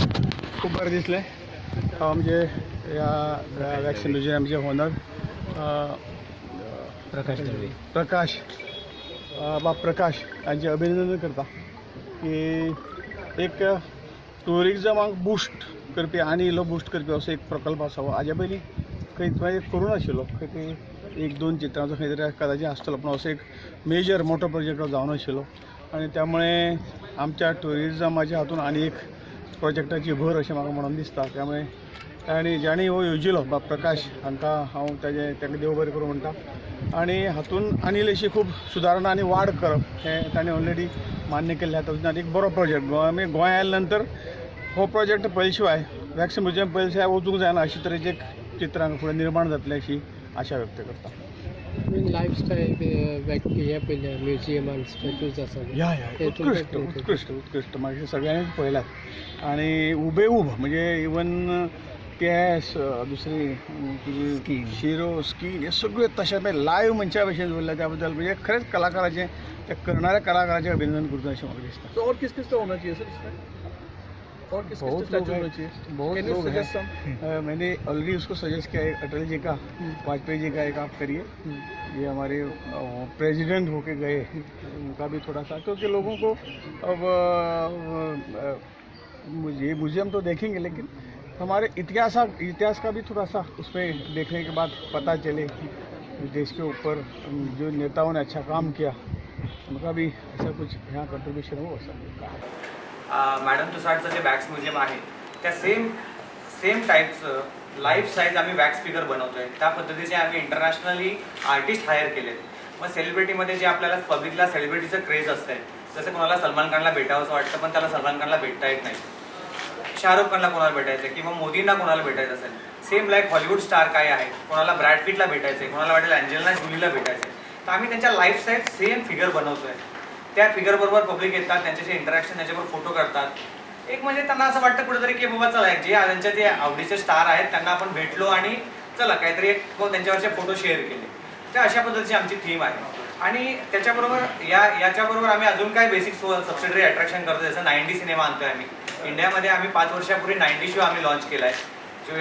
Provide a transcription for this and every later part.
खूब बरें दिसलें. आमचे ह्या वॅक्स म्युझियमचे ओनर प्रकाश दळवी, प्रकाश बाब प्रकाश हांचें अभिनंदन करता की एक ट्युरिजमाक बूस्ट करपी आनी इल्लो बूस्ट करपी असो एक प्रकल्प आसा. हाजे पयलीं खंय खंय करूं नाशिल्लो, खंय तरी एक दोन चित्रांचो खंय तरी कदाचित आसतलो, पूण असो एक मेजर मोठो प्रोजेक्ट जावनाशिल्लो आनी त्यामुळे आमच्या ट्युरिजमाच्या हातून आनी एक प्रोजेक्टाची भर अशें म्हाका म्हणून दिसता. त्यामुळे आनी जाणी हो येवजिलो बाब प्रकाश हांकां हांव ताजें तांकां देव बरें करूं म्हणटा आनी हातून आनी इल्लीशी खूब सुदारणा आनी वाड करप हें ताणें ऑलरेडी मान्य केल्लें आसा. तातूंत एक बरो प्रोजेक्ट गोवा गोंय आयले नंतर हो प्रोजेक्ट पयले शिवाय वॅक्स म्युझियम पयले शिवाय वचूंक जायना अशे तरेचें एक चित्र हांगा फुडें निर्माण जातलें अशी आशा व्यक्त करता. लायफस्टायल हे पयले म्युझियमान स्टॅच्यूज आसा या या उत्कृश्ट उत्कृश्ट उत्कृश्ट मागीर सगळ्यांनीच पळयल्यात आनी हुबेहूब म्हणजे इवन केस दुसरी तुजी शिरो स्कीन हे सगळे तशें लायव्ह मनशा भशेन दवरल्या. त्या बद्दल म्हणजे खरेंच कलाकाराचें त्या करणाऱ्या कलाकाराचें अभिनंदन करता अशें म्हाका दिसता. तो और किस किस का होना चाहिए सर इसमें? और किस किस स्टैचू होना चाहिए? बहुत लोग हैं. मैंने ऑलरेडी उसको सजेस्ट किया है अटल जी का, वाजपेयी जी का एक आप करिए, ये हमारे प्रेसिडेंट होके गए उनका भी थोड़ा सा, क्योंकि लोगों को अब ये म्यूजियम तो देखेंगे लेकिन हमारे इतिहास का भी थोड़ा सा उसमें देखने के बाद पता चले देश के ऊपर जो नेताओं ने अच्छा काम किया उनका भी ऐसा कुछ यहाँ कंट्रीब्यूशन हो सकता है. मॅडम तुसाडचं जे वॅक्स म्युझियम आहे त्या सेम सेम टाईपचं लाईफ साईज आम्ही वॅक्स फिगर बनवतो आहे. त्या पद्धतीचे आम्ही इंटरनॅशनली आर्टिस्ट हायर केलेत. मग सेलिब्रिटीमध्ये जे आपल्याला पब्लिकला सेलिब्रिटीचं क्रेज असतं आहे, जसं कोणाला सलमान खानला भेटावंसं वाटतं पण त्याला सलमान खानला भेटता येत नाही, शाहरुख खानला कोणाला भेटायचं आहे किंवा मोदींना कोणाला भेटायचं असेल, सेम लाईक हॉलिवूड स्टार काय आहे, कोणाला ब्रॅड पिटला भेटायचं आहे, कोणाला वाटेल अँजेलिना जुलीला भेटायचं आहे, तर आम्ही त्यांच्या लाईफ साईज सेम फिगर बनवतो आहे. त्या फिगरबरोबर पब्लिक येतात, त्यांच्याशी इंटरॅक्शन, त्यांच्याबरोबर फोटो करतात. एक म्हणजे त्यांना असं वाटतं कुठेतरी की बाबा चला जे त्यांच्या जे आवडीचे स्टार आहेत त्यांना आपण भेटलो आणि चला काहीतरी एक त्यांच्यावरचे फोटो शेअर केले. तर अशा पद्धतीची आमची थीम आहे. आणि त्याच्याबरोबर याच्याबरोबर आम्ही अजून काय बेसिक सबसिडरी अट्रॅक्शन करतो, जसं 9D cinema आणतोय आम्ही. इंडियामध्ये आम्ही 5 वर्षापूर्वी 9D show आम्ही लॉन्च केला आहे, जो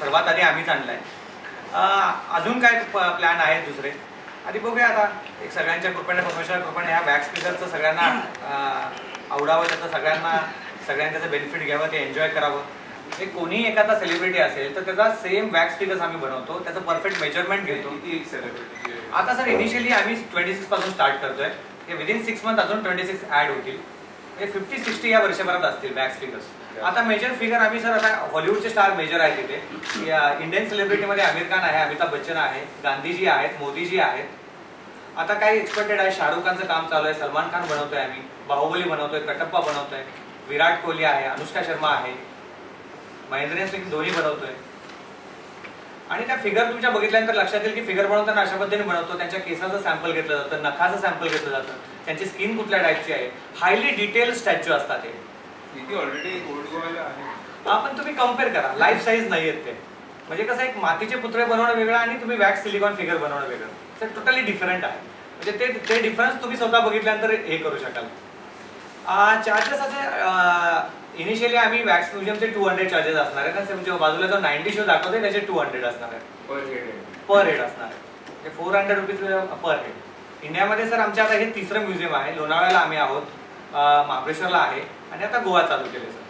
सर्वात आधी आम्हीच आणला आहे. अजून काय प्लॅन आहेत दुसरे आधी बघूया. आता एक सगळ्यांच्या कृपेने, परमेश्वराच्या कृपेने ह्या वॅक्स फिगरचं सगळ्यांना आवडावं, त्याचं सगळ्यांनी त्याचं बेनिफिट घ्यावं, ते एन्जॉय करावं. म्हणजे कोणीही एखादा सेलिब्रिटी असेल तर त्याचा सेम वॅक्स फिगर्स आम्ही बनवतो, त्याचं परफेक्ट मेजरमेंट घेतो. आता सर इनिशियली आम्ही 26 पासून स्टार्ट करतोय, हे विदिन 6 मंथ अजून 26 ॲड होतील, म्हणजे 50-60 या वर्षभरात असतील वॅक्स फिगर्स. आता मेजर फिगर आम्ही सर आता हॉलिवूडचे स्टार मेजर आहेत तिथे, इंडियन सेलिब्रिटीमध्ये आमिर खान आहे, अमिताभ बच्चन आहे, गांधीजी आहेत, मोदीजी आहेत. आता काही एक्सपेक्टेड आहे, शाहरुख खानचं काम चालू आहे, सलमान खान बनवतोय आम्ही, बाहुबली बनवतोय, कटप्पा बनवतोय, विराट कोहली आहे, अनुष्का शर्मा आहे, महेंद्र सिंग धोनी बनवतोय. आणि त्या फिगर तुमच्या बघितल्यानंतर लक्षात येईल की फिगर बनवताना अशा पद्धतीने बनवतो, त्यांच्या केसाचं सॅम्पल घेतलं जातं, नखाचं सॅम्पल घेतलं जातं, त्यांची स्किन कुठल्या टाईपची आहे, हायली डिटेल स्टॅच्यू असतात ते. हा, पण तुम्ही कम्पेअर करा, लाईफ साईज नाही आहेत ते. म्हणजे कसं एक मातीचे पुतळे बनवणं वेगळं आणि तुम्ही वॅक्स सिलिकॉन फिगर बनवणं वेगळं, तर टोटली डिफरंट आहे. म्हणजे ते डिफरन्स तुम्ही स्वतः बघितल्यानंतर हे करू शकाल. चार्जेस असे इनिशियली आम्ही वॅक्स म्युझियमचे 200 चार्जेस असणार आहेत. म्हणजे बाजूला जो 9D show दाखवतोय त्याचे 200 असणार आहे, पर हेड असणार आहे, म्हणजे 400 रुपीज पर हेड. इंडियामध्ये सर आमच्या आता हे तिसरं म्युझियम आहे. लोणावळ्याला आम्ही आहोत, महाबळेश्वरला आहे आणि आता गोवा चालू केले सर.